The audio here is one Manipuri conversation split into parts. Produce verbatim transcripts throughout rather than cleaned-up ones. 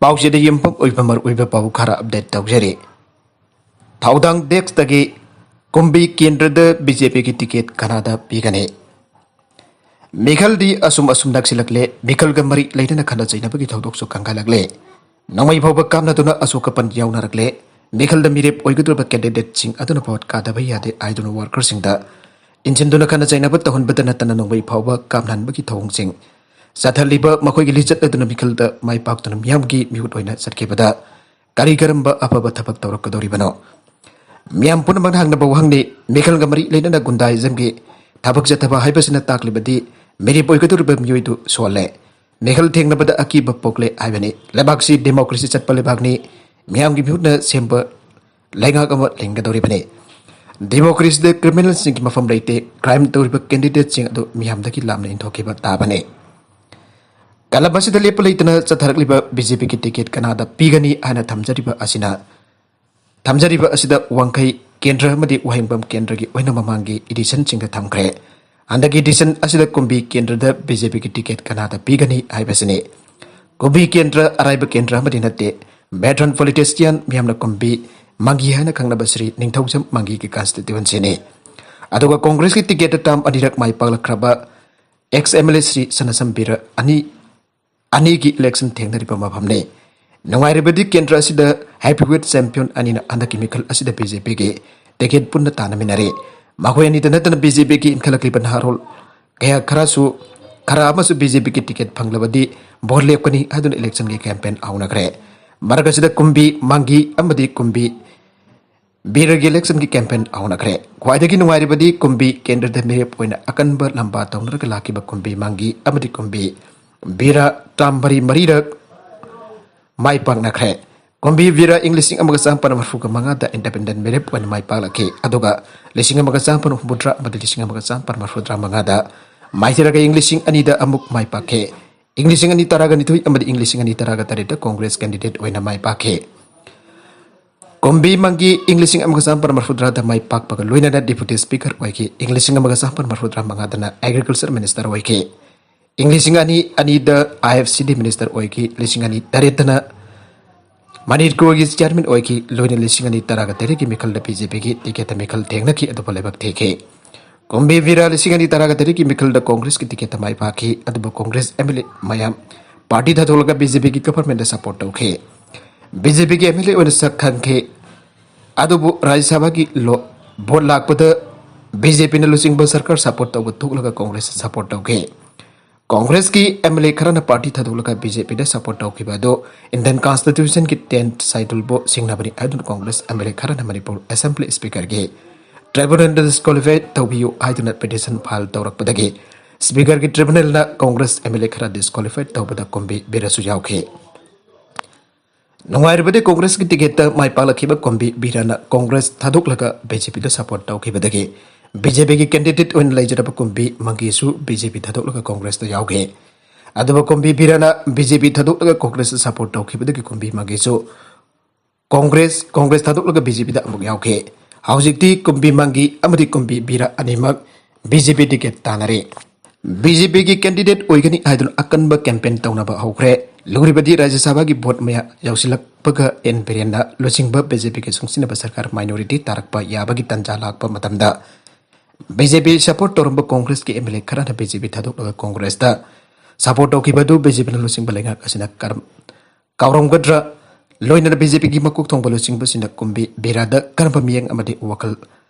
ꯄꯥꯎꯆꯦꯗ ꯌꯨꯝꯐꯝ ꯑꯣꯏꯕ ꯃꯔꯨꯑꯣꯏꯕ ꯄꯥꯎ ꯈꯔ ꯑꯞꯗꯦꯠ ꯇꯧꯖꯔꯤ꯫ ꯊꯧꯗꯥꯡ ꯗꯦꯁ꯭ꯛꯇꯒꯤ ꯀꯨꯝꯕꯤ ꯀꯦꯟꯗ꯭ꯔꯗ ꯕꯤ ꯖꯦ ꯄꯤꯒꯤ ꯇꯤꯀꯦꯠ ꯀꯅꯥꯗ ꯄꯤꯒꯅꯤ? ꯃꯤꯈꯜꯗꯤ ꯑꯁꯨꯝ ꯑꯁꯨꯝ ꯅꯛꯁꯤꯜꯂꯛꯂꯦ꯫ ꯃꯤꯈꯜꯒ ꯃꯔꯤ ꯂꯩꯅꯅ ꯈꯠꯅ ꯆꯩꯅꯕꯒꯤ ꯊꯧꯗꯣꯛꯁꯨ ꯀꯟꯈꯠꯂꯛꯂꯦ꯫ ꯅꯣꯡꯃꯩ ꯐꯥꯎꯕ ꯀꯥꯞꯅꯗꯨꯅ ꯑꯁꯣꯛ ꯑꯄꯟ ꯌꯥꯎꯅꯔꯛꯂꯦ꯫ ꯃꯤꯈꯜꯗ ꯃꯤꯔꯦꯞ ꯑꯣꯏꯒꯗꯧꯔꯤꯕ ꯀꯦꯟꯗꯤꯗꯦꯠꯁꯤꯡ ꯑꯗꯨꯅ ꯚꯣꯠ ꯀꯥꯗꯕ ꯌꯥꯗꯦ ꯍꯥꯏꯗꯨꯅ ꯋꯥꯔꯀꯔꯁꯤꯡꯗ ꯏꯟꯁꯤꯟꯗꯨꯅ ꯈꯠꯅ ꯆꯩꯅꯕ ꯇꯧꯍꯟꯕꯗ ꯅꯠꯇꯅ ꯅꯣꯡꯃꯩ ꯐꯥꯎꯕ ꯀꯥꯞꯅꯍꯟꯕꯒꯤ ꯊꯧꯑꯣꯡꯁꯤꯡ ꯆꯠꯊꯍꯜꯂꯤꯕ ꯃꯈꯣꯏꯒꯤ ꯂꯤꯆꯠ ꯑꯗꯨꯅ ꯃꯤꯈꯜꯗ ꯃꯥꯏ ꯄꯥꯛꯇꯨꯅ ꯃꯤꯌꯥꯝꯒꯤ ꯃꯤꯍꯨꯠ ꯑꯣꯏꯅ ꯆꯠꯈꯤꯕꯗ ꯀꯔꯤ ꯀꯔꯝꯕ ꯑꯐꯕ ꯊꯕꯛ ꯇꯧꯔꯛꯀꯗꯧꯔꯤꯕꯅꯣ? ꯃꯤꯌꯥꯝ ꯄꯨꯝꯅꯃꯛꯅ ꯍꯪꯅꯕ ꯋꯥꯍꯪꯅꯤ꯫ ꯃꯤꯈꯜꯒ ꯃꯔꯤ ꯂꯩꯅꯅ ꯒꯨꯟꯗꯥꯏꯖꯝꯒꯤ ꯊꯕꯛ ꯆꯠꯊꯕ ꯍꯥꯏꯕꯁꯤꯅ ꯇꯥꯛꯂꯤꯕꯗꯤ ꯃꯤꯔꯦꯞ ꯑꯣꯏꯒꯗꯧꯔꯤꯕ ꯃꯤꯑꯣꯏꯗꯨ ꯁꯣꯜꯂꯦ꯫ ꯃꯤꯈꯜ ꯊꯦꯡꯅꯕꯗ ꯑꯀꯤꯕ ꯄꯣꯛꯂꯦ ꯍꯥꯏꯕꯅꯤ꯫ ꯂꯩꯕꯥꯛꯁꯤ ꯗꯦꯃꯣꯀ꯭ꯔꯦꯁꯤ ꯆꯠꯄ ꯂꯩꯕꯥꯛꯅꯤ꯫ ꯃꯤꯌꯥꯝꯒꯤ ꯃꯤꯍꯨꯠꯅ ꯁꯦꯝꯕ ꯂꯩꯉꯥꯛ ꯑꯃ ꯂꯤꯡꯒꯗꯧꯔꯤꯕꯅꯤ꯫ ꯗꯦꯃꯣꯀ꯭ꯔꯦꯁꯤꯗ ꯀ꯭ꯔꯤꯃꯤꯅꯦꯜꯁꯤꯡꯒꯤ ꯃꯐꯝ ꯂꯩꯇꯦ꯫ ꯀ꯭ꯔꯥꯏꯝ ꯇꯧꯔꯤꯕ ꯀꯦꯟꯗꯤꯗꯦꯠꯁꯤꯡ ꯑꯗꯨ ꯃꯤꯌꯥꯝꯗꯒꯤ ꯂꯥꯞꯅ ꯏꯟꯊꯣꯛꯈꯤꯕ ꯇꯥꯕꯅꯤ꯫ ꯀꯂꯝ ꯑꯁꯤꯗ ꯂꯦꯞꯄ ꯂꯩꯇꯅ ꯆꯠꯊꯔꯛꯂꯤꯕ ꯕꯤ ꯖꯦ ꯄꯤꯒꯤ ꯇꯤꯀꯦꯠ ꯀꯅꯥꯗ ꯄꯤꯒꯅꯤ ꯍꯥꯏꯅ ꯊꯝꯖꯔꯤꯕ ꯑꯁꯤꯅ, ꯊꯝꯖꯔꯤꯕ ꯑꯁꯤꯗ ꯋꯥꯡꯈꯩ ꯀꯦꯟꯗ꯭ꯔ ꯑꯃꯗꯤ ꯋꯥꯍꯦꯡꯕꯝ ꯀꯦꯟꯗ꯭ꯔꯒꯤ ꯑꯣꯏꯅ ꯃꯃꯥꯡꯒꯤ ꯏꯗꯤꯁꯟꯁꯤꯡꯗ ꯊꯝꯈ꯭ꯔꯦ꯫ ꯍꯟꯗꯛꯀꯤ ꯏꯗꯤꯁꯟ ꯑꯁꯤꯗ ꯀꯨꯝꯕꯤ ꯀꯦꯟꯗ꯭ꯔꯗ ꯕꯤ ꯖꯦ ꯄꯤꯒꯤ ꯇꯤꯀꯦꯠ ꯀꯅꯥꯗ ꯄꯤꯒꯅꯤ ꯍꯥꯏꯕꯁꯤꯅꯤ꯫ ꯀꯨꯝꯕꯤ ꯀꯦꯟꯗ꯭ꯔ ꯑꯔꯥꯏꯕ ꯀꯦꯟꯗ꯭ꯔ ꯑꯃꯗꯤ ꯅꯠꯇꯦ꯫ ꯚꯦꯇꯔꯟ ꯄꯣꯂꯤꯇꯤꯁꯤꯌꯥꯟ ꯃꯤꯌꯥꯝꯅ ꯀꯨꯝꯕꯤ ꯃꯪꯒꯤ ꯍꯥꯏꯅ ꯈꯪꯅꯕ ꯁ꯭ꯔꯤ ꯅꯤꯡꯊꯧꯖꯝ ꯃꯪꯒꯤꯒꯤ ꯀꯟꯁꯇꯤꯇ꯭ꯋꯦꯟꯁꯤꯅꯤ꯫ ꯑꯗꯨꯒ ꯀꯣꯡꯒ꯭ꯔꯦꯁꯀꯤ ꯇꯤꯀꯦꯠꯇ ꯇꯥꯝ ꯑꯅꯤꯔꯛ ꯃꯥꯏ ꯄꯥꯛꯂꯛꯈ꯭ꯔꯕ ex M L A Shri Sanasam Bira ꯑꯅꯤ, ꯑꯅꯤꯒꯤ ꯏꯂꯦꯛꯁꯟ ꯊꯦꯡꯅꯔꯤꯕ ꯃꯐꯝꯅꯤ꯫ ꯅꯨꯡꯉꯥꯏꯔꯤꯕꯗꯤ ꯀꯦꯟꯗ꯭ꯔ ꯑꯁꯤꯗ ꯍꯦꯚꯤꯋꯦꯠ ꯆꯦꯝꯄꯤꯌꯟ ꯑꯅꯤꯅ ꯍꯟꯗꯛꯀꯤ ꯃꯤꯈꯜ ꯑꯁꯤꯗ ꯕꯤ ꯖꯦ ꯄꯤꯒꯤ ꯇꯤꯀꯦꯠ ꯄꯨꯟꯅ ꯇꯥꯟꯅꯃꯤꯟꯅꯔꯦ꯫ ꯃꯈꯣꯏ ꯑꯅꯤꯗ ꯅꯠꯇꯅ ꯕꯤ ꯖꯦ ꯄꯤꯒꯤ ꯏꯟꯈꯠꯂꯛꯂꯤꯕ ꯅꯍꯥꯔꯣꯜ ꯀꯌꯥ ꯈꯔꯁꯨ, ꯈꯔ ꯑꯃꯁꯨ ꯕꯤ ꯖꯦ ꯄꯤꯒꯤ ꯇꯤꯀꯦꯠ ꯐꯪꯂꯕꯗꯤ ꯚꯣꯠ ꯂꯦꯞꯀꯅꯤ ꯍꯥꯏꯗꯨꯅ ꯏꯂꯦꯛꯁꯟꯒꯤ ꯀꯦꯝꯄꯦꯟ ꯍꯧꯅꯈ꯭ꯔꯦ꯫ ꯃꯔꯛ ꯑꯁꯤꯗ ꯀꯨꯝꯕꯤ ꯃꯪꯒꯤ ꯑꯃꯗꯤ ꯀꯨꯝꯕꯤ ꯕꯤꯔꯒꯤ ꯏꯂꯦꯛꯁꯟꯒꯤ ꯀꯦꯝꯄꯦꯟ ꯍꯧꯅꯈ꯭ꯔꯦ꯫ ꯈ꯭ꯋꯥꯏꯗꯒꯤ ꯅꯨꯡꯉꯥꯏꯔꯤꯕꯗꯤ ꯀꯨꯝꯕꯤ ꯀꯦꯟꯗ꯭ꯔꯗ ꯃꯤꯔꯦꯞ ꯑꯣꯏꯅ ꯑꯀꯟꯕ ꯂꯝꯕꯥ ꯇꯧꯅꯔꯒ ꯂꯥꯛꯈꯤꯕ ꯀꯨꯝꯕꯤ ꯃꯪꯒꯤ ꯑꯃꯗꯤ ꯀꯨꯝꯕꯤ ꯕꯤꯔ ꯇꯥꯝ ꯃꯔꯤ ꯃꯔꯤꯔꯛ ꯃꯥꯏ ꯄꯥꯛꯅꯈ꯭ꯔꯦ꯫ ꯀꯨꯝꯕꯤ ꯕꯤꯔ ꯏꯪ ꯂꯤꯁꯤꯡ ꯑꯃꯒ ꯆꯥꯃꯥꯄꯟ ꯃꯔꯤꯐꯨꯒ ꯃꯉꯥꯗ ꯏꯟꯗꯤꯄꯦꯟꯗꯦꯟ ꯃꯤꯔꯦꯞ ꯑꯣꯏꯅ ꯃꯥꯏ ꯄꯥꯛꯂꯛꯈꯤ, ꯑꯗꯨꯒ ꯂꯤꯁꯤꯡ ꯑꯃꯒ ꯆꯥꯃꯥꯄꯟ ꯍꯨꯝꯐꯨꯇꯔꯥ ꯑꯃꯗꯤ ꯂꯤꯁꯤꯡ ꯑꯃꯒ ꯆꯥꯃꯥꯄꯟ ꯃꯔꯤꯐꯨꯇꯔꯥ ꯃꯉꯥꯗ ꯃꯥꯏꯊꯤꯔꯒ ꯏꯪ ꯂꯤꯁꯤꯡ ꯑꯅꯤꯗ ꯑꯃꯨꯛ ꯃꯥꯏ ꯄꯥꯛꯈꯤ꯫ ꯏꯪ ꯂꯤꯁꯤꯡ ꯑꯅꯤ ꯇꯔꯥꯒ ꯅꯤꯊꯣꯏ ꯑꯃꯗꯤ ꯏꯪ ꯂꯤꯁꯤꯡ ꯑꯅꯤ ꯇꯔꯥꯒ ꯇꯔꯦꯠꯇ ꯀꯣꯡꯒ꯭ꯔꯦꯁ ꯀꯦꯟꯗꯤꯗꯦꯠ ꯑꯣꯏꯅ ꯃꯥꯏ ꯄꯥꯛꯈꯤ꯫ ꯀꯨꯝꯕꯤ ꯃꯪꯒꯤ ꯏꯪ ꯂꯤꯁꯤꯡ ꯑꯃꯒ ꯆꯥꯃꯥꯄꯟ ꯃꯔꯤꯐꯨꯇꯔꯥꯗ ꯃꯥꯏ ꯄꯥꯛꯄꯒ ꯂꯣꯏꯅꯅ ꯗꯤꯄꯨꯇꯤ ꯁ꯭ꯄꯤꯀꯔ ꯑꯣꯏꯈꯤ꯫ ꯏꯪ ꯂꯤꯁꯤꯡ ꯑꯃꯒ ꯆꯥꯃꯥꯄꯟ ꯃꯔꯤꯐꯨꯇꯔꯥ ꯃꯉꯥꯗꯅ ꯑꯦꯒ꯭ꯔꯤꯀꯜꯆꯔ ꯃꯤꯅꯤꯁꯇꯔ ꯑꯣꯏꯈꯤ꯫ ꯏꯪ ꯂꯤꯁꯤꯡ ꯑꯅꯤ ꯑꯅꯤꯗ ꯑꯥꯏ ꯑꯦꯐ ꯁꯤ ꯗꯤ ꯃꯤꯅꯤꯁꯇꯔ ꯑꯣꯏꯈꯤ꯫ ꯂꯤꯁꯤꯡ ꯑꯅꯤ ꯇꯔꯦꯠꯇꯅ ꯃꯅꯤꯄꯨꯔꯒꯤ ꯆꯤꯌꯥꯔꯃꯦꯟ ꯑꯣꯏꯈꯤ꯫ ꯂꯣꯏꯅ ꯂꯤꯁꯤꯡ ꯑꯅꯤ ꯇꯔꯥꯒ ꯇꯔꯦꯠꯀꯤ ꯃꯤꯈꯜꯗ ꯕꯤ ꯖꯦ ꯄꯤꯒꯤ ꯇꯤꯀꯦꯠꯇ ꯃꯤꯈꯜ ꯊꯦꯡꯅꯈꯤ, ꯑꯗꯨꯕꯨ ꯂꯥꯏꯕꯛ ꯊꯤꯈꯤ꯫ ꯀꯨꯝꯕꯤ ꯕꯤꯔꯥ ꯂꯤꯁꯤꯡ ꯑꯅꯤ ꯇꯔꯥꯒ ꯇꯔꯦꯠꯀꯤ ꯃꯤꯈꯜꯗ ꯀꯣꯡꯒ꯭ꯔꯦꯁꯀꯤ ꯇꯤꯀꯦꯠꯇ ꯃꯥꯏ ꯄꯥꯛꯈꯤ, ꯑꯗꯨꯕꯨ ꯀꯣꯡꯒ꯭ꯔꯦꯁ ꯑꯦꯝ ꯑꯦꯜ ꯑꯦ ꯃꯌꯥꯝ ꯄꯥꯔꯇꯤ ꯊꯥꯗꯣꯛꯂꯒ ꯕꯤ ꯖꯦ ꯄꯤꯒꯤ ꯒꯚꯔꯟꯃꯦꯟꯗ ꯁꯄꯣꯔꯠ ꯇꯧꯈꯤ꯫ ꯕꯤ ꯖꯦ ꯄꯤꯒꯤ ꯑꯦꯝ ꯑꯦꯜ ꯑꯦ ꯑꯣꯏꯅ ꯁꯛ ꯈꯪꯈꯤ, ꯑꯗꯨꯕꯨ ꯔꯥꯖ꯭ꯌ ꯁꯚꯥꯒꯤ ꯂꯣ-, ꯚꯣꯠ ꯂꯥꯛꯄꯗ ꯕꯤ ꯖꯦ ꯄꯤꯅ ꯂꯨꯆꯤꯡꯕ ꯁꯔꯀꯥꯔ ꯁꯄꯣꯔꯠ ꯇꯧꯕ ꯊꯣꯛꯂꯒ ꯀꯣꯡꯒ꯭ꯔꯦꯁꯇ ꯁꯄꯣꯔꯠ ꯇꯧꯈꯤ꯫ ꯀꯣꯡꯒ꯭ꯔꯦꯁꯀꯤ ꯑꯦꯝ ꯑꯦꯜ ꯑꯦ ꯈꯔꯅ ꯄꯥꯔꯇꯤ ꯊꯥꯗꯣꯛꯂꯒ ꯕꯤ ꯖꯦ ꯄꯤꯗ ꯁꯄꯣꯔꯠ ꯇꯧꯈꯤꯕ ꯑꯗꯨ ꯏꯟꯗꯤꯌꯟ ꯀꯟꯁꯇꯤꯇ꯭ꯌꯨꯁꯟꯒꯤ ꯇꯦꯟꯊ ꯁꯦꯗ꯭ꯌꯨꯜꯕꯨ ꯁꯤꯡꯅꯕꯅꯤ ꯍꯥꯏꯗꯨꯅ ꯀꯣꯡꯒ꯭ꯔꯦꯁ ꯑꯦꯝ ꯑꯦꯜ ꯑꯦ ꯈꯔꯅ ꯃꯅꯤꯄꯨꯔ ꯑꯦꯁꯦꯝꯕ꯭ꯂꯤ ꯁ꯭ꯄꯤꯀꯔꯒꯤ ꯇ꯭ꯔꯤꯕꯨꯅꯦꯜꯗ ꯗꯤꯁꯀ꯭ꯋꯥꯂꯤꯐꯥꯏ ꯇꯧꯕꯤꯌꯨ ꯍꯥꯏꯗꯨꯅ ꯄꯤꯇꯤꯁꯟ ꯐꯥꯏꯜ ꯇꯧꯔꯛꯄꯗꯒꯤ ꯁ꯭ꯄꯤꯀꯔꯒꯤ ꯇ꯭ꯔꯤꯕꯨꯅꯦꯜꯅ ꯀꯣꯡꯒ꯭ꯔꯦꯁ ꯑꯦꯝ ꯑꯦꯜ ꯑꯦ ꯈꯔ ꯗꯤꯁꯀ꯭ꯋꯥꯂꯤꯐꯥꯏ ꯇꯧꯕꯗ ꯀꯨꯝꯕꯤ ꯕꯤꯔꯁꯨ ꯌꯥꯎꯈꯤ꯫ ꯅꯨꯡꯉꯥꯏꯔꯕꯗꯤ ꯀꯣꯡꯒ꯭ꯔꯦꯁꯀꯤ ꯇꯤꯀꯦꯠꯇ ꯃꯥꯏ ꯄꯥꯛꯂꯛꯈꯤꯕ ꯀꯨꯝꯕꯤ ꯕꯤꯔꯥꯅ ꯀꯣꯡꯒ꯭ꯔꯦꯁ ꯊꯥꯗꯣꯛꯂꯒ ꯕꯤ ꯖꯦ ꯄꯤꯗ ꯁꯄꯣꯔꯠ ꯇꯧꯈꯤꯕꯗꯒꯤ ꯕꯤ ꯖꯦ ꯄꯤꯒꯤ ꯀꯦꯟꯗꯤꯗꯦꯠ ꯑꯣꯏꯅ ꯂꯩꯖꯔꯕ ꯀꯨꯝꯕꯤ ꯃꯪꯒꯤꯁꯨ ꯕꯤ ꯖꯦ ꯄꯤ ꯊꯥꯗꯣꯛꯂꯒ ꯀꯣꯡꯒ꯭ꯔꯦꯁꯇ ꯌꯥꯎꯈꯤ꯫ ꯑꯗꯨꯕꯨ ꯀꯨꯝꯕꯤ ꯕꯤꯔꯥꯅ ꯕꯤ ꯖꯦ ꯄꯤ ꯊꯥꯗꯣꯛꯂꯒ ꯀꯣꯡꯒ꯭ꯔꯦꯁꯇ ꯁꯄꯣꯔꯠ ꯇꯧꯈꯤꯕꯗꯒꯤ ꯀꯨꯝꯕꯤ ꯃꯪꯒꯤꯁꯨ ꯀꯣꯡꯒ꯭ꯔꯦꯁ, ꯀꯣꯡꯒ꯭ꯔꯦꯁ ꯊꯥꯗꯣꯛꯂꯒ ꯕꯤ ꯖꯦ ꯄꯤꯗ ꯑꯃꯨꯛ ꯌꯥꯎꯈꯤ꯫ ꯍꯧꯖꯤꯛꯇꯤ ꯀꯨꯝꯕꯤ ꯃꯪꯒꯤ ꯑꯃꯗꯤ ꯀꯨꯝꯕꯤ ꯕꯤꯔꯥ ꯑꯅꯤꯃꯛ ꯕꯤ ꯖꯦ ꯄꯤ ꯇꯤꯀꯦꯠ ꯇꯥꯟꯅꯔꯦ꯫ ꯕꯤ ꯖꯦ ꯄꯤꯒꯤ ꯀꯦꯟꯗꯤꯗꯦꯠ ꯑꯣꯏꯒꯅꯤ ꯍꯥꯏꯗꯨꯅ ꯑꯀꯟꯕ ꯀꯦꯝꯄꯦꯟ ꯇꯧꯅꯕ ꯍꯧꯈ꯭ꯔꯦ꯫ ꯂꯨꯔꯤꯕꯗꯤ ꯔꯥꯖ꯭ꯌ ꯁꯚꯥꯒꯤ ꯚꯣꯠ ꯃꯌꯥ ꯌꯧꯁꯤꯜꯂꯛꯄꯒ ꯑꯦꯟ ꯕꯤꯔꯦꯟꯅ ꯂꯨꯆꯤꯡꯕ ꯕꯤ ꯖꯦ ꯄꯤꯒꯤ ꯆꯨꯡꯁꯤꯟꯅꯕ ꯁꯔꯀꯥꯔ ꯃꯥꯏꯅꯣꯔꯤꯇꯤ ꯇꯥꯔꯛꯄ ꯌꯥꯕꯒꯤ ꯇꯥꯟꯖꯥ ꯂꯥꯛꯄ ꯃꯇꯝꯗ ꯕꯤ ꯖꯦ ꯄꯤ ꯁꯄꯣꯔꯠ ꯇꯧꯔꯝꯕ ꯀꯣꯡꯒ꯭ꯔꯦꯁꯀꯤ ꯑꯦꯝ ꯑꯦꯜ ꯑꯦ ꯈꯔꯅ ꯕꯤ ꯖꯦ ꯄꯤ ꯊꯥꯗꯣꯛꯂꯒ ꯀꯣꯡꯒ꯭ꯔꯦꯁꯇ ꯁꯄꯣꯔꯠ ꯇꯧꯈꯤꯕ ꯑꯗꯨ ꯕꯤ ꯖꯦ ꯄꯤꯅ ꯂꯨꯆꯤꯡꯕ ꯂꯩꯉꯥꯛ ꯑꯁꯤꯅ ꯀꯔꯝ ꯀꯥꯎꯔꯝꯒꯗ꯭ꯔꯥ? ꯂꯣꯏꯅꯅ ꯕꯤ ꯖꯦ ꯄꯤꯒꯤ ꯃꯀꯣꯛ ꯊꯣꯡꯕ ꯂꯨꯆꯤꯡꯕꯁꯤꯡꯅ ꯀꯨꯝꯕꯤ ꯕꯤꯔꯥꯗ ꯀꯔꯝꯕ ꯃꯤꯠꯌꯦꯡ ꯑꯃꯗꯤ ꯋꯥꯈꯜ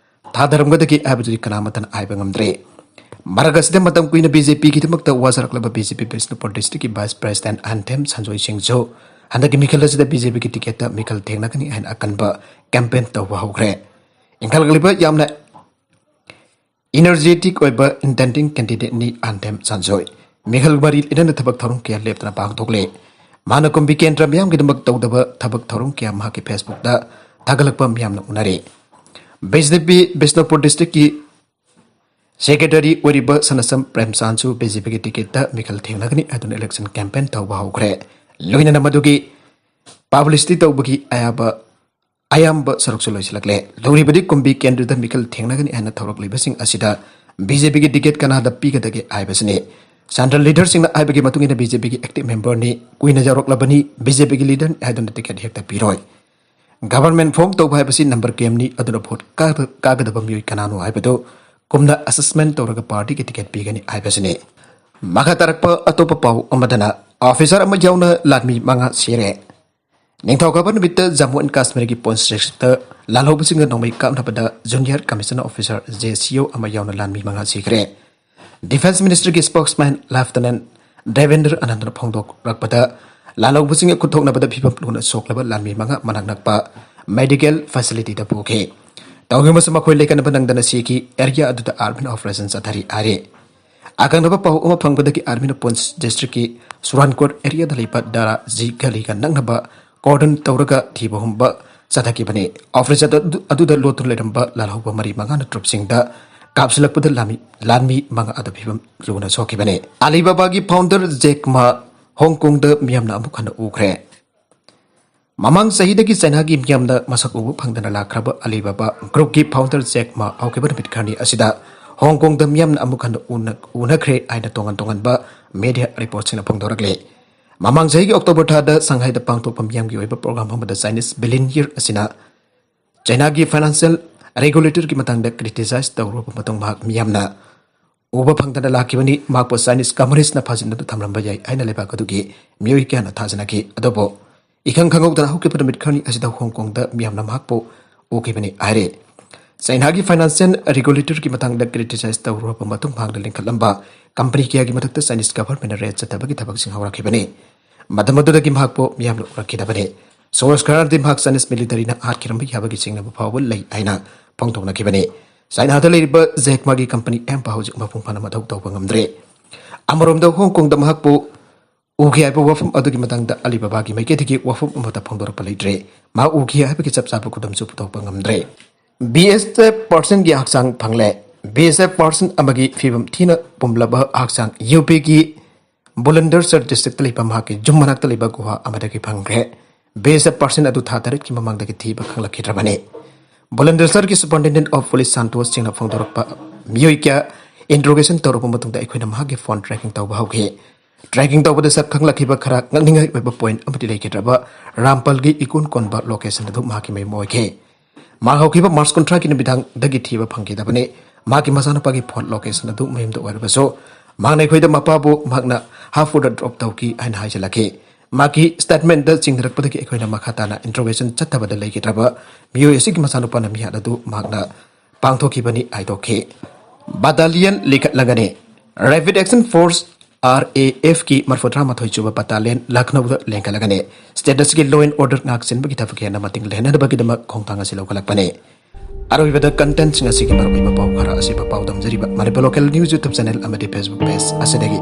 ꯊꯥꯗꯔꯝꯒꯗꯒꯦ ꯍꯥꯏꯕꯗꯨꯗꯤ ꯀꯅꯥꯃꯠꯇꯅ ꯍꯥꯏꯕ ꯉꯝꯗ꯭ꯔꯦ꯫ ꯃꯔꯛ ꯑꯁꯤꯗ ꯃꯇꯝ ꯀꯨꯏꯅ ꯕꯤ ꯖꯦ ꯄꯤꯒꯤꯗꯃꯛꯇ ꯋꯥꯖꯔꯛꯂꯕ ꯕꯤ ꯖꯦ ꯄꯤ ꯕꯤꯁꯅꯨꯄꯨꯔ ꯗꯤꯁꯇ꯭ꯔꯤꯛꯀꯤ ꯚꯥꯏꯁ ꯄ꯭ꯔꯦꯁꯤꯗꯦꯟꯠ ꯑꯟꯊꯦꯝ ꯁꯟꯖꯣꯏ ꯁꯤꯡꯁꯨ ꯍꯟꯗꯛꯀꯤ ꯃꯤꯈꯜ ꯑꯁꯤꯗ ꯕꯤ ꯖꯦ ꯄꯤꯒꯤ ꯇꯤꯀꯦꯠꯇ ꯃꯤꯈꯜ ꯊꯦꯡꯅꯒꯅꯤ ꯍꯥꯏꯅ ꯑꯀꯟꯕ ꯀꯦꯝꯄꯦꯟ ꯇꯧꯕ ꯍꯧꯈ꯭ꯔꯦ꯫ ꯏꯟꯈꯠꯂꯛꯂꯤꯕ ꯌꯥꯝꯅ ꯏꯅꯔꯖꯦꯇꯤꯛ ꯑꯣꯏꯕ ꯏꯟꯇꯦꯟꯗꯤꯡ ꯀꯦꯟꯗꯤꯗꯦꯠꯅꯤ ꯑꯟꯊꯦꯝ ꯁꯟꯖꯣꯏ꯫ ꯃꯤꯈꯜ ꯃꯔꯤ ꯂꯩꯅꯅ ꯊꯕꯛ ꯊꯧꯔꯝ ꯀꯌꯥ ꯂꯦꯞꯇꯅ ꯄꯥꯡꯊꯣꯛꯂꯦ꯫ ꯃꯥꯅ ꯀꯨꯝꯕꯤ ꯀꯦꯟꯗ꯭ꯔ ꯃꯤꯌꯥꯝꯒꯤꯗꯃꯛ ꯇꯧꯗꯕ ꯊꯕꯛ ꯊꯧꯔꯝ ꯀꯌꯥ ꯃꯍꯥꯛꯀꯤ ꯐꯦꯁꯕꯨꯛꯇ ꯊꯥꯒꯠꯂꯛꯄ ꯃꯤꯌꯥꯝꯅ ꯎꯅꯔꯦ꯫ ꯕꯤ ꯖꯦ ꯄꯤ ꯕꯤꯁꯅꯨꯄꯨꯔ ꯗꯤꯁꯇ꯭ꯔꯤꯛꯀꯤ ꯁꯦꯀ꯭ꯔꯦꯇꯔꯤ ꯑꯣꯏꯔꯤꯕ ꯁꯅꯥꯁꯝ ꯄ꯭ꯔꯦꯝꯆꯥꯟꯁꯨ ꯕꯤ ꯖꯦ ꯄꯤꯒꯤ ꯇꯤꯀꯦꯠꯇ ꯃꯤꯈꯜ ꯊꯦꯡꯅꯒꯅꯤ ꯍꯥꯏꯗꯨꯅ ꯏꯂꯦꯛꯁꯟ ꯀꯦꯝꯄꯦꯟ ꯇꯧꯕ ꯍꯧꯈ꯭ꯔꯦ꯫ ꯂꯣꯏꯅꯅ ꯃꯗꯨꯒꯤ ꯄꯕ꯭ꯂꯤꯁꯤꯇꯤ ꯇꯧꯕꯒꯤ ꯑꯌꯥꯕ ꯑꯌꯥꯝꯕ ꯁꯔꯨꯛꯁꯨ ꯂꯣꯏꯁꯤꯜꯂꯛꯂꯦ꯫ ꯂꯨꯔꯤꯕꯗꯤ ꯀꯨꯝꯕꯤ ꯀꯦꯟꯗ꯭ꯔꯗ ꯃꯤꯈꯜ ꯊꯦꯡꯅꯒꯅꯤ ꯍꯥꯏꯅ ꯊꯧꯔꯛꯂꯤꯕꯁꯤꯡ ꯑꯁꯤꯗ ꯕꯤ ꯖꯦ ꯄꯤꯒꯤ ꯇꯤꯀꯦꯠ ꯀꯅꯥꯗ ꯄꯤꯒꯗꯒꯦ ꯍꯥꯏꯕꯁꯤꯅꯤ꯫ ꯁꯦꯟꯇ꯭ꯔꯦꯜ ꯂꯤꯗꯔꯁꯤꯡꯅ ꯍꯥꯏꯕꯒꯤ ꯃꯇꯨꯡ ꯏꯟꯅ ꯕꯤ ꯖꯦ ꯄꯤꯒꯤ ꯑꯦꯛꯇꯤꯚ ꯃꯦꯝꯕꯔꯅꯤ, ꯀꯨꯏꯅ ꯌꯥꯎꯔꯛꯂꯕꯅꯤ, ꯕꯤ ꯖꯦ ꯄꯤꯒꯤ ꯂꯤꯗꯔꯅꯤ ꯍꯥꯏꯗꯨꯅ ꯇꯤꯀꯦꯠ ꯍꯦꯛꯇ ꯄꯤꯔꯣꯏ꯫ ꯒꯚꯔꯟꯃꯦꯟꯠ ꯐꯣꯔꯝ ꯇꯧꯕ ꯍꯥꯏꯕꯁꯤ ꯅꯝꯕꯔ ꯒꯦꯝꯅꯤ, ꯑꯗꯨꯅ ꯚꯣꯠ ꯀꯥ-, ꯀꯥꯒꯗꯕ ꯃꯤꯑꯣꯏ ꯀꯅꯥꯅꯣ ꯍꯥꯏꯕꯗꯨ ꯀꯨꯝꯅ ꯑꯦꯁꯦꯁꯃꯦꯟꯠ ꯇꯧꯔꯒ ꯄꯥꯔꯇꯤꯒꯤ ꯇꯤꯀꯦꯠ ꯄꯤꯒꯅꯤ ꯍꯥꯏꯕꯁꯤꯅꯤ꯫ ꯃꯈꯥ ꯇꯥꯔꯛꯄ ꯑꯇꯣꯞꯄ ꯄꯥꯎ ꯑꯃꯗꯅ, ꯑꯣꯐꯤꯁꯥꯔ ꯑꯃ ꯌꯥꯎꯅ ꯂꯥꯟꯃꯤ ꯃꯉꯥ ꯁꯤꯔꯦ꯫ ꯅꯤꯡꯊꯧꯀꯥꯕ ꯅꯨꯃꯤꯠꯇ ꯖꯝꯃꯨ ꯑꯦꯟ ꯀꯥꯁꯃꯤꯔꯒꯤ ꯄꯨꯟꯁ ꯗꯤꯁꯇ꯭ꯔꯤꯛꯇ ꯂꯥꯜꯍꯧꯕꯁꯤꯡꯅ ꯅꯣꯡꯃꯩ ꯀꯥꯞꯅꯕꯗ ꯖꯨꯅꯤꯌꯔ ꯀꯃꯤꯁꯅꯔ ꯑꯣꯐꯤꯁꯥꯔ, ꯖꯦ ꯁꯤ ꯑꯣ, ꯑꯃ ꯌꯥꯎꯅ ꯂꯥꯟꯃꯤ ꯃꯉꯥ ꯁꯤꯈ꯭ꯔꯦ꯫ ꯗꯤꯐꯦꯟꯁ ꯃꯤꯅꯤꯁꯇ꯭ꯔꯤꯒꯤ ꯁ꯭ꯄꯣꯛꯁꯃꯦꯟ ꯂꯦꯐꯇꯤꯅꯦꯟꯠ ꯗꯦꯕꯦꯟꯗ꯭ꯔ ꯑꯅꯟꯗꯅ ꯐꯣꯡꯗꯣꯔꯛꯄꯗ, ꯂꯥꯜꯍꯧꯕꯁꯤꯡꯒ ꯈꯨꯠꯊꯣꯛꯅꯕꯗ ꯐꯤꯕꯝ ꯂꯨꯅ ꯁꯣꯛꯂꯕ ꯂꯥꯟꯃꯤ ꯃꯉꯥ ꯃꯅꯥꯛ ꯅꯛꯄ ꯃꯦꯗꯤꯀꯦꯜ ꯐꯦꯁꯤꯂꯤꯇꯤꯗ ꯄꯨꯈꯤ꯫ ꯇꯧꯗꯨꯅꯁꯨ ꯃꯈꯣꯏ ꯂꯦꯡꯒꯟꯕ ꯅꯪꯗꯅ ꯁꯤꯈꯤ꯫ ꯑꯦꯔꯤꯌꯥ ꯑꯗꯨꯗ ꯑꯥꯔꯃꯤꯅ ꯑꯣꯄꯔꯦꯁꯟ ꯆꯠꯊꯔꯤ ꯍꯥꯏꯔꯤ꯫ ꯑꯀꯛꯅꯕ ꯄꯥꯎ ꯑꯃ ꯐꯪꯕꯗꯒꯤ ꯑꯥꯔꯃꯤꯅ ꯄꯨꯟꯁ ꯗꯤꯁꯇ꯭ꯔꯤꯛꯀꯤ ꯁꯨꯔꯥꯟꯀꯣꯠ ꯑꯦꯔꯤꯌꯥꯗ ꯂꯩꯕ ꯗꯥꯔꯥ ꯖꯤ ꯒꯂꯤꯒ ꯅꯛꯅꯕ ꯀꯣꯔꯗꯟ ꯇꯧꯔꯒ ꯊꯤꯕ ꯍꯨꯝꯕ ꯆꯠꯊꯈꯤꯕꯅꯤ꯫ ꯑꯣꯄꯔꯦꯁꯟ ꯑꯗꯨ-, ꯑꯗꯨꯗ ꯂꯣꯠꯇꯨꯅ ꯂꯩꯔꯝꯕ ꯂꯥꯜꯍꯧꯕ ꯃꯔꯤ ꯃꯉꯥꯅ ꯇ꯭ꯔꯨꯞꯁꯤꯡꯗ ꯀꯥꯞꯁꯤꯜꯂꯛꯄꯗ ꯂꯥꯟꯃꯤ, ꯂꯥꯟꯃꯤ ꯃꯉꯥ ꯑꯗꯨ ꯐꯤꯕꯝ ꯂꯨꯅ ꯁꯣꯛꯈꯤꯕꯅꯤ꯫ ꯑꯂꯤꯕꯥꯕꯥꯒꯤ ꯐꯥꯎꯟꯗꯔ ꯖꯦꯛ ꯃꯥ ꯍꯣꯡꯀꯣꯡꯗ ꯃꯤꯌꯥꯝꯅ ꯑꯃꯨꯛ ꯍꯟꯅ ꯎꯈ꯭ꯔꯦ꯫ ꯃꯃꯥꯡ ꯆꯍꯤꯗꯒꯤ ꯆꯥꯏꯅꯥꯒꯤ ꯃꯤꯌꯥꯝꯅ ꯃꯁꯛ ꯎꯕ ꯐꯪꯗꯅ ꯂꯥꯛꯈ꯭ꯔꯕ ꯑꯂꯤꯕꯥꯕꯥ ꯒ꯭ꯔꯨꯞꯀꯤ ꯐꯥꯎꯟꯗꯔ ꯖꯦꯛ ꯃꯥ ꯍꯧꯈꯤꯕ ꯅꯨꯃꯤꯠ ꯈꯔꯅꯤ ꯑꯁꯤꯗ ꯍꯣꯡꯀꯣꯡꯗ ꯃꯤꯌꯥꯝꯅ ꯑꯃꯨꯛ ꯍꯟꯅ ꯎꯅ-, ꯎꯅꯈ꯭ꯔꯦ ꯍꯥꯏꯅ ꯇꯣꯉꯥꯟ ꯇꯣꯉꯥꯟꯕ ꯃꯦꯗꯤꯌꯥ ꯔꯤꯄꯣꯔꯠꯁꯤꯡꯅ ꯐꯣꯡꯗꯣꯔꯛꯂꯤ꯫ ꯃꯃꯥꯡ ꯆꯍꯤꯒꯤ ꯑꯣꯛꯇꯣꯕꯔ ꯊꯥꯗ ꯁꯪꯍꯥꯏꯗ ꯄꯥꯡꯊꯣꯛꯄ ꯃꯤꯌꯥꯝꯒꯤ ꯑꯣꯏꯕ ꯄ꯭ꯔꯣꯒ꯭ꯔꯥꯝ ꯑꯃꯗ ꯆꯥꯏꯅꯤꯁ ꯕꯤꯂꯤꯌꯅꯤꯌꯔ ꯑꯁꯤꯅ ꯆꯥꯏꯅꯥꯒꯤ ꯐꯥꯏꯅꯥꯟꯁꯤꯌꯦꯜ ꯔꯦꯒꯨꯂꯦꯇꯔꯒꯤ ꯃꯇꯥꯡꯗ ꯀ꯭ꯔꯤꯇꯤꯁꯥꯏꯖ ꯇꯧꯔꯨꯕ ꯃꯇꯨꯡ ꯃꯍꯥꯛ ꯃꯤꯌꯥꯝꯅ ꯎꯕ ꯐꯪꯗꯅ ꯂꯥꯛꯈꯤꯕꯅꯤ꯫ ꯃꯍꯥꯛꯄꯨ ꯆꯥꯏꯅꯤꯁ ꯀꯝꯃꯨꯅꯤꯁ꯭ꯠꯅ ꯐꯥꯖꯤꯟꯗꯨꯅ ꯊꯝꯂꯝꯕ ꯌꯥꯏ ꯍꯥꯏꯅ ꯂꯩꯕꯥꯛ ꯑꯗꯨꯒꯤ ꯃꯤꯑꯣꯏ ꯀꯌꯥꯅ ꯊꯥꯖꯅꯈꯤ꯫ ꯑꯗꯨꯕꯨ ꯏꯈꯪ ꯈꯪꯍꯧꯗꯅ ꯍꯧꯈꯤꯕ ꯅꯨꯃꯤꯠ ꯈꯔꯅꯤ ꯑꯁꯤꯗ ꯍꯣꯡꯀꯣꯡꯗ ꯃꯤꯌꯥꯝꯅ ꯃꯍꯥꯛꯄꯨ ꯎꯈꯤꯕꯅꯤ ꯍꯥꯏꯔꯤ꯫ ꯆꯥꯏꯅꯥꯒꯤ ꯐꯥꯏꯅꯥꯟꯁꯤꯌꯦꯜ ꯔꯦꯒꯨꯂꯦꯇꯔꯒꯤ ꯃꯇꯥꯡꯗ ꯀ꯭ꯔꯤꯇꯤꯁꯥꯏꯖ ꯇꯧꯔꯨꯔꯕ ꯃꯇꯨꯡ ꯃꯍꯥꯛꯅ ꯂꯤꯡꯈꯠꯂꯝꯕ ꯀꯝꯄꯅꯤ ꯀꯌꯥꯒꯤ ꯃꯊꯛꯇ ꯆꯥꯏꯅꯤꯁ ꯒꯚꯔꯟꯃꯦꯟꯠꯅ ꯔꯦꯗ ꯆꯠꯊꯕꯒꯤ ꯊꯕꯛꯁꯤꯡ ꯍꯧꯔꯛꯈꯤꯕꯅꯤ꯫ ꯃꯇꯝ ꯑꯗꯨꯗꯒꯤ ꯃꯍꯥꯛꯄꯨ ꯃꯤꯌꯥꯝꯅ ꯎꯔꯛꯈꯤꯗꯕꯅꯤ꯫ ꯁꯣꯔꯁ ꯈꯔꯅꯗꯤ ꯃꯍꯥꯛ ꯆꯥꯏꯅꯤꯁ ꯃꯤꯂꯤꯇꯔꯤꯅ ꯍꯥꯠꯈꯤꯔꯝꯕ ꯌꯥꯕꯒꯤ ꯆꯤꯡꯅꯕ ꯐꯥꯎꯕ ꯂꯩ ꯍꯥꯏꯅ ꯐꯣꯡꯗꯣꯛꯅꯈꯤꯕꯅꯤ꯫ ꯆꯥꯏꯅꯥꯗ ꯂꯩꯔꯤꯕ ꯖꯦꯛ ꯃꯥꯒꯤ ꯀꯝꯄꯅꯤ ꯑꯦꯝ ꯐꯥꯎ ꯍꯧꯖꯤꯛ ꯃꯄꯨꯡ ꯐꯥꯅ ꯃꯊꯧ ꯇꯧꯕ ꯉꯝꯗ꯭ꯔꯦ꯫ ꯑꯃꯔꯣꯝꯗ ꯍꯣꯡꯀꯣꯡꯗ ꯃꯍꯥꯛꯄꯨ ꯎꯈꯤ ꯍꯥꯏꯕ ꯋꯥꯐꯝ ꯑꯗꯨꯒꯤ ꯃꯇꯥꯡꯗ ꯑꯂꯤꯕꯥꯕꯥꯒꯤ ꯃꯥꯏꯀꯩꯗꯒꯤ ꯋꯥꯐꯝ ꯑꯃꯠꯇ ꯐꯣꯡꯗꯣꯔꯛꯄ ꯂꯩꯇ꯭ꯔꯦ꯫ ꯃꯍꯥꯛ ꯎꯈꯤ ꯍꯥꯏꯕꯒꯤ ꯆꯞ ꯆꯥꯕ ꯈꯨꯗꯝꯁꯨ ꯄꯨꯊꯣꯛꯄ ꯉꯝꯗ꯭ꯔꯦ꯫ ꯕꯤ ꯑꯦꯁ ꯑꯦꯐ ꯄꯔꯁꯟꯒꯤ ꯍꯛꯆꯥꯡ ꯐꯪꯂꯦ꯫ ꯕꯤ ꯑꯦꯁ ꯑꯦꯐ ꯄꯔꯁꯟ ꯑꯃꯒꯤ ꯐꯤꯕꯝ ꯊꯤꯅ ꯄꯨꯝꯂꯕ ꯍꯛꯆꯥꯡ ꯌꯨ ꯄꯤꯒꯤ ꯕꯨꯂꯟꯗꯔꯁꯔ ꯗꯤꯁꯇ꯭ꯔꯤꯛꯇ ꯂꯩꯕ ꯃꯍꯥꯛꯀꯤ ꯌꯨꯝ ꯃꯅꯥꯛꯇ ꯂꯩꯕ ꯒꯨꯍꯥ ꯑꯃꯗꯒꯤ ꯐꯪꯈ꯭ꯔꯦ꯫ ꯕꯤ ꯑꯦꯁ ꯑꯦꯐ ꯄꯔꯁꯟ ꯑꯗꯨ ꯊꯥ ꯇꯔꯦꯠꯀꯤ ꯃꯃꯥꯡꯗꯒꯤ ꯊꯤꯕ ꯈꯪꯂꯛꯈꯤꯗ꯭ꯔꯕꯅꯤ꯫ ꯕꯨꯂꯟꯗꯔꯁꯔꯒꯤ ꯁꯨꯄꯔꯤꯟꯇꯦꯟꯗꯦꯟꯠ ꯑꯣꯐ ꯄꯨꯂꯤꯁ ꯁꯥꯟꯇꯣꯁ ꯁꯤꯡꯅ ꯐꯣꯡꯗꯣꯔꯛꯄ ꯃꯤꯑꯣꯏ ꯀꯌꯥ ꯏꯟꯇ꯭ꯔꯣꯒꯦꯁꯟ ꯇꯧꯔꯕ ꯃꯇꯨꯡꯗ ꯑꯩꯈꯣꯏꯅ ꯃꯍꯥꯛꯀꯤ ꯐꯣꯟ ꯇ꯭ꯔꯦꯀꯤꯡ ꯇꯧꯕ ꯍꯧꯈꯤ꯫ ꯇ꯭ꯔꯦꯀꯤꯡ ꯇꯧꯕꯗ ꯁꯛ ꯈꯪꯂꯛꯈꯤꯕ ꯈꯔ ꯉꯛꯅꯤꯡꯉꯥꯏ ꯑꯣꯏꯕ ꯄꯣꯏꯟꯠ ꯑꯃꯗꯤ ꯂꯩꯈꯤꯗ꯭ꯔꯕ ꯔꯥꯝꯄꯜꯒꯤ ꯏꯀꯣꯟ ꯀꯣꯟꯕ ꯂꯣꯀꯦꯁꯟ ꯑꯗꯨ ꯃꯍꯥꯛꯀꯤ ꯃꯌꯨꯝ ꯑꯣꯏꯈꯤ꯫ ꯃꯍꯥꯛ ꯍꯧꯈꯤꯕ ꯃꯥꯔꯆ ꯀꯨꯟꯊ꯭ꯔꯥꯒꯤ ꯅꯨꯃꯤꯗꯥꯡꯗꯒꯤ ꯊꯤꯕ ꯐꯪꯈꯤꯗꯕꯅꯤ꯫ ꯃꯍꯥꯛꯀꯤ ꯃꯆꯥꯅꯨꯄꯥꯒꯤ ꯐꯣꯟ ꯂꯣꯀꯦꯁꯟ ꯑꯗꯨ ꯃꯌꯨꯝꯗ ꯑꯣꯏꯔꯕꯁꯨ ꯃꯍꯥꯛꯅ ꯑꯩꯈꯣꯏꯗ ꯃꯄꯥꯕꯨ ꯃꯍꯥꯛꯅ ꯍꯥꯐꯨꯗ ꯗ꯭ꯔꯣꯞ ꯇꯧꯈꯤ ꯍꯥꯏꯅ ꯍꯥꯏꯖꯤꯜꯂꯛꯈꯤ꯫ ꯃꯍꯥꯛꯀꯤ ꯁ꯭ꯇꯦꯠꯃꯦꯟꯠꯇ ꯆꯤꯡꯅꯔꯛꯄꯗꯒꯤ ꯑꯩꯈꯣꯏꯅ ꯃꯈꯥ ꯇꯥꯅ ꯏꯟꯇ꯭ꯔꯣꯒꯦꯁꯟ ꯆꯠꯊꯕꯗ ꯂꯩꯈꯤꯗ꯭ꯔꯕ ꯃꯤꯑꯣꯏ ꯑꯁꯤꯒꯤ ꯃꯆꯥꯅꯨꯄꯥꯅ ꯃꯤꯍꯥꯠ ꯑꯗꯨ ꯃꯍꯥꯛꯅ ꯄꯥꯡꯊꯣꯛꯈꯤꯕꯅꯤ ꯍꯥꯏꯗꯣꯛꯈꯤ꯫ ꯕꯠꯇꯥꯂꯤꯌꯟ ꯂꯤꯡꯈꯠꯂꯒꯅꯤ꯫ ꯔꯦꯄꯤꯗ ꯑꯦꯛꯁꯟ ꯐꯣꯔꯁ, RAF ꯀꯤ ꯃꯔꯐꯨ ꯇꯔꯥꯃꯥꯊꯣꯏ ꯁꯨꯕ ꯕꯠꯇꯥꯂꯤꯌꯟ ꯂꯈꯅꯧꯗ ꯂꯤꯡꯈꯠꯂꯒꯅꯤ꯫ ꯁ꯭ꯇꯦꯠ ꯑꯁꯤꯒꯤ ꯂꯣ ꯑꯦꯟ ꯑꯣꯔꯗꯔ ꯉꯥꯛ ꯁꯦꯟꯕꯒꯤ ꯊꯕꯛ ꯍꯦꯟꯅ ꯃꯇꯤꯡ ꯂꯩꯍꯟꯅꯕꯒꯤꯗꯃꯛ ꯈꯣꯡꯊꯥꯡ ꯑꯁꯤ ꯂꯧꯈꯠꯂꯛꯄꯅꯤ꯫ ꯑꯔꯣꯏꯕꯗ ꯀꯟꯇꯦꯟꯠꯁꯤꯡ ꯑꯁꯤꯒꯤ ꯃꯔꯨꯑꯣꯏꯕ ꯄꯥꯎ ꯈꯔ ꯑꯁꯤꯕꯨ ꯄꯥꯎꯗꯝꯖꯔꯤꯕ Manipur local news YouTube channel ꯑꯃꯗꯤ ꯐꯦꯁꯕꯨꯛ ꯄꯦꯖ ꯑꯁꯤꯗꯒꯤ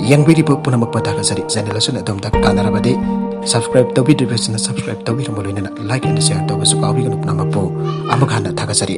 ꯌꯦꯡꯕꯤꯔꯤꯕ ꯄꯨꯝꯅꯃꯛꯄꯨ ꯊꯥꯒꯠꯆꯔꯤ꯫ ꯆꯦꯅꯦꯜ ꯑꯁꯤꯅ ꯑꯗꯣꯝꯗ ꯀꯥꯟꯅꯔꯕꯗꯤ ꯁꯕꯁꯀ꯭ꯔꯥꯏꯕ ꯇꯧꯕꯤꯗ꯭ꯔꯤꯕꯁꯤꯡꯅ ꯁꯕꯁꯀ꯭ꯔꯥꯏꯕ ꯇꯧꯕꯤꯔꯝꯕ ꯂꯣꯏꯅꯅ ꯂꯥꯏꯛ ꯑꯦꯟ ꯁꯤꯌꯔ ꯇꯧꯕꯁꯨ ꯀꯥꯎꯕꯤꯒꯅꯨ꯫ ꯄꯨꯝꯅꯃꯛꯄꯨ ꯑꯃꯨꯛ ꯍꯟꯅ ꯊꯥꯒꯠꯆꯔꯤ꯫